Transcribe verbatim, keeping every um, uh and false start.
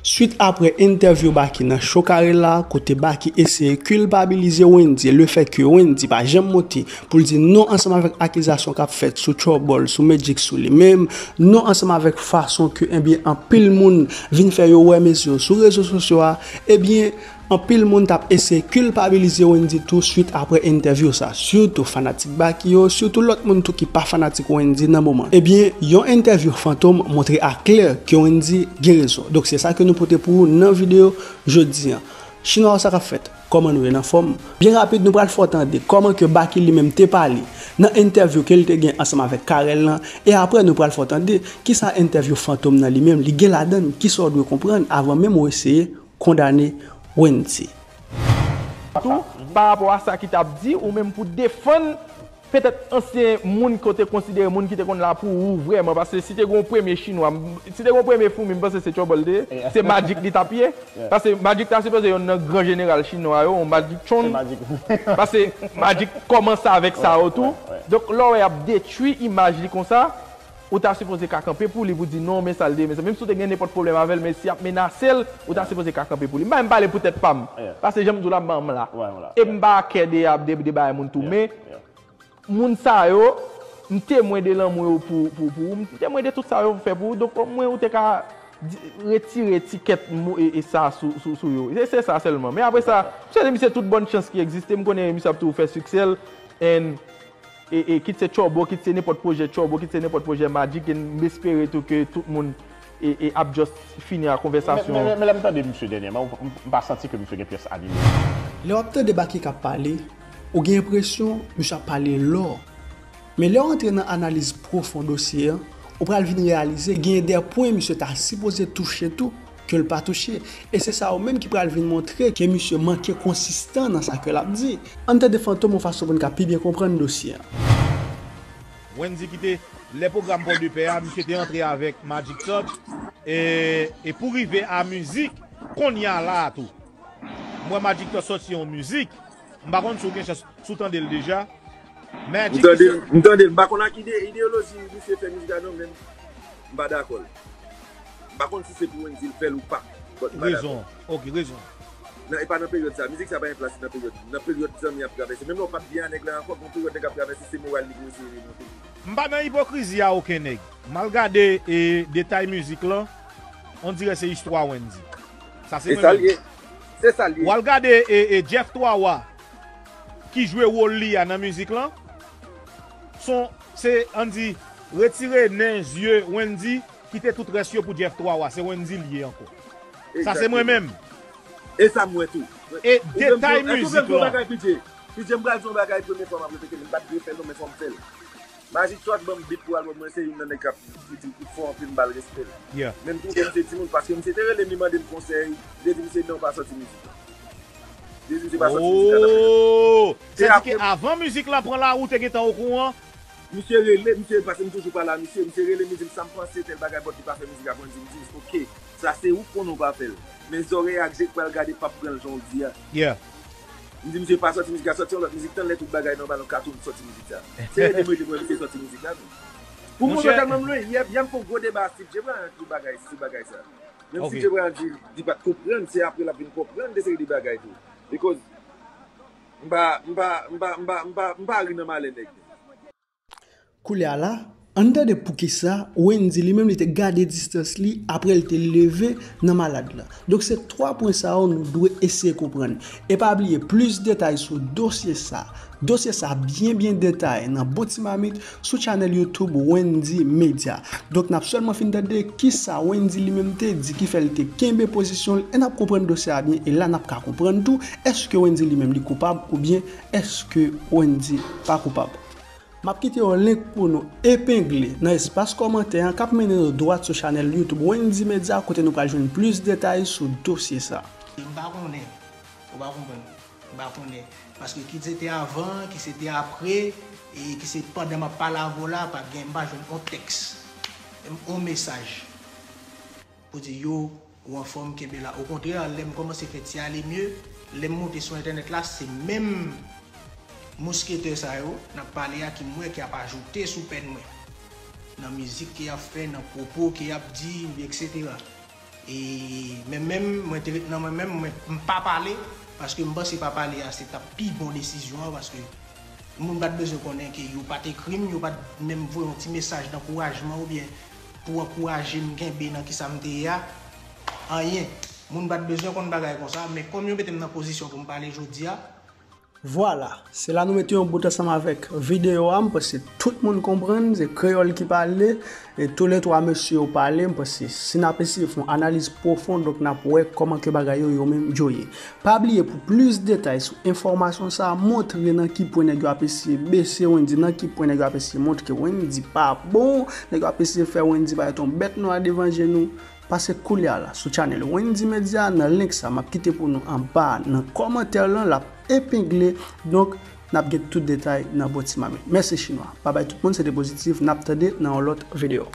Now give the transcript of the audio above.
Swit apre entèvyou Baky nan Cho Kare la, kote Baky eseye kilpabilize Wendy, lefètke Wendy pa janm monte pou l di non ansanm avèk akizasyon k ap fèt sou Trouble, sou Magic, sou li menm, non ansanm avèk fason ke, ebyen, anpil moun vin fè yo wè mezi yo sou rezo sosyo a, ebyen, anpil moun t ap eseye kilpabilize Wendy tou swit apre entèvyou sa, sitou fanatik Baky yo, sitou lòt moun tou ki pa fanatik Wendy nan moman. Ebyen, yon entèvyou Fantom montre aklè ke Wendy gen rezon. Donk, se sa ke nou pote pou ou nan videyo jodi an. Chinwa, sa k ap fèt? Kòman nou ye, n anfòm? Byen rapid, nou pral fè w tande kòman ke Baky li menm te pale nan entèvyou ke l te gen ansanm avèk Carel lan, e apre nou pral fè w tande kisa entèvyou Fantom nan li menm li gen ladan l, kisa w dwe konprann avan menm ou eseye kondane Wendy. Tou, pa rapò a sa ki t ap di, ou menm pou defann petèt ansyen moun ke w te konsidere moun ki te konn la pou ou vrèman, paske si te gen yon premye chinwa, si te gen yon premye foumi, m panse se Trouble te ye, se Magic li t ap ye. Paske Magic ta sipoze yonn nan gran jeneral chinwa yo, yon Magic Chon. Paske Magic kòmanse avèk sa yo tou. Donk, lè w wè y ap detwi imaj li konsa, ou ta sipoze ka kanpe pou li pou di non, men sa l te ye, men sa. Menm si w te gen nenpòt pwoblèm avè l, men si y ap menase l, ou ta sipoze ka kanpe pou li. M pa menm pale pou tèt pa m. Paske jan m di w la, m pa menm la. E m pa kè de, de, de bagay moun tou. Men, moun sa yo, m temwen de lanmou yo pou, pou, pou ou. M temwen de tout sa yo fè pou ou. Donk, omwen ou te ka di, retire etikèt mo, e, e sa sou, sou, sou yo. Se, se sa sèlman. Men apre sa, m swete misye tout bòn chans ki egziste. M konnen misye ap toujou fè siksè l. And E, e, kit se Trouble, kit se nenpòt pwojè Trouble, kit se nenpòt pwojè Magic, e m espere tou ke tout moun e, e ap just fini ak konvèsasyon an. Men, men, men lè m tande misye dènyèman, m, m pa santi ke misye gen pyès anime. Lè w ap tande Baky k ap pale, ou gen enpresyon misye ap pale lò. Men lè w antre nan analiz pwofon dosye an, ou pral vin reyalize gen de pwen misye ta sipoze touche tou, ke l pa touche. E se sa yo menm ki pral vin montre ke misye manke konsistan nan sa ke l ap di. Ann tande Fantom yon fason pou n ka pi byen konprann dosye an. Wendy ki te, lè pwogram Pòdepè a, misye te antre avèk Magic Touch. E, e pou rive a mizik, kounye a la a tou. M wè Magic Touch sòti yon mizik. M pa konn si w gen chans, si w tande l deja. Magic ki sòti. M tande l, m pa konn ak ide, ideyoloji misye fè mizik la non, men m pa dakò l. M pa konn si se pou Wendy l fè l ou pa, but m pa dakò. Rezon, ok, rezon. Nan, e pa nan peryòd sa. Mizik sa pa gen plas li nan peryòd, nan peryòd zanmi ap travèse. Menm lè w p ap byen a nèg la ankò, gon peryòd nèg ap travèse, se moral li pou eseye remonte. M pa nan ipokrizi a okenn nèg. M al gade e detay mizik lan, on dirè se istwa Wendy. Sa se mwen menm. Se sa l ye. Se sa l ye. W al gade e, e Jeff Twa Wa ki jwe wòl li a nan mizik lan. Son, se, ann di, retire nen, zye Wendy, kite tout rès yo pou Jeff Twa Wa. Se Wendy l ye ankò. Sa se mwen menm. E sa m wè tou. E detay mizik lan. P J, m pral di yon bagay premye fwa m ap repete l, m pa t vle fè l non, men fò m fè l. Magic Touch ban m beat pou album mwen, se youn nan nèg k ap ki, ki, ki fò anpil, m ba l respè l. Men m twouve misye timoun, paske misye te rele m, li mande m konsèy, li te di misye non, pa sòti mizik la. Li te di misye pa sòti mizik la nan peryòd. Sètadi ke avan mizik la pran la, ou te gentan okouran? Misye rele, misye, paske m toujou pale a misye, misye rele m, li di m sa m panse, tèl bagay, but li pa fè mizik la pou m di, m di, ok. Sa se ou k konnen ou pa fè l. Men zòrèy ak je k pral gade p ap pran l jan w di a. M di misye pa sòti mizik la, sòti yon lòt mizik, tann lè tout bagay nòmal, nou ka tou sòti mizik sa. Se rele m rele m wè misye sòti mizik la tou. Pou moun yo tèlman m lwen, yè, yè m fè yon gwo deba a Steve J pral tout bagay sou bagay sa. Menm Steve J pral di li pa t konprann, se apre l ap vin konprann de seri de bagay tou. Because m pa, m pa, m pa, m pa, m pa, m pa ri nan malè nèg. Koulye a la, ann tande poukisa Wendy li menm li te gade distans li apre l te leve nan malad la. Donk se twa pwen sa yo nou dwe eseye konprann. E pa bliye plis detay sou dosye sa. Dosye sa byen byen detaye nan Bon Ti Mamit sou channel YouTube Wendy Media. Donk n ap sèlman fin tande kisa Wendy li menm te di ki fè l te kenbe pozisyon l e n ap konprann dosye a byen e la n ap ka konprann tou èske Wendy li menm li koupab oubyen èske Wendy pa koupab. M ap kite yon link pou nou epengle nan espas kòmantè an k ap mennen nou dwat sou chanèl YouTube Wendy Media kote nou pral jwenn plis detay sou dosye sa. M pa konnen, ou pa konprann, m pa konnen. Paske ki se te avan, ki se te apre, e ki se pandan m ap pale avè w la, pa gen, m pa jwenn yon tèks, yon mesaj pou di yo, ou anfòm, kenbe la. Okontrè, lè m kòmanse fè ti ale mye, lè m moute sou entènèt la, se menm mousketè sa yo n ap pale a ki m wè ki ap ajoute sou pèn mwen. Nan mizik ke y ap fè, nan pwopo ke y ap di, etsetera. E men menm, mwen te ret nan mwen menm, mwen m pa pale, paske m panse pa pale a se t ap pi bon desizyon an, paske moun pa t bezwen konnen ke yo pa t ekri m, yo pa t menm voye yon ti mesaj dankourajman oubyen pou ankouraje m kenbe nan kisa m te ye a. Anyen. Moun pa t bezwen konn bagay konsa, men kòm yo mete m nan pozisyon pou m pale jodi a, Vwala, se la nou mete yon bout ansanm avèk videyo a. M panse tout moun konprann, se kreyòl ki pale, e toulètwa mesye yo pale. M panse si n ap eseye fè yon analiz pwofon, donk n ap wè kòman ke bagay yo, yo menm yo ye. Pa bliye, pou plis detay sou enfòmasyon sa a, montre nan ki pwen nèg yo ap eseye bese Wendy, nan ki pwen nèg yo ap eseye montre ke Wendy pa bon, nèg yo ap eseye fè Wendy parèt yon bèt nwa devan je nou. Pase koulye a la sou channel Wendy Media nan link sa m ap kite pou nou anba nan kòmantè lan, l ap epengle. Donk, n ap gen tout detay nan bò ti mamen. Mèsi chinwa. Babay tout moun, se te Pozitif, n ap tande nan yon lòt videyo.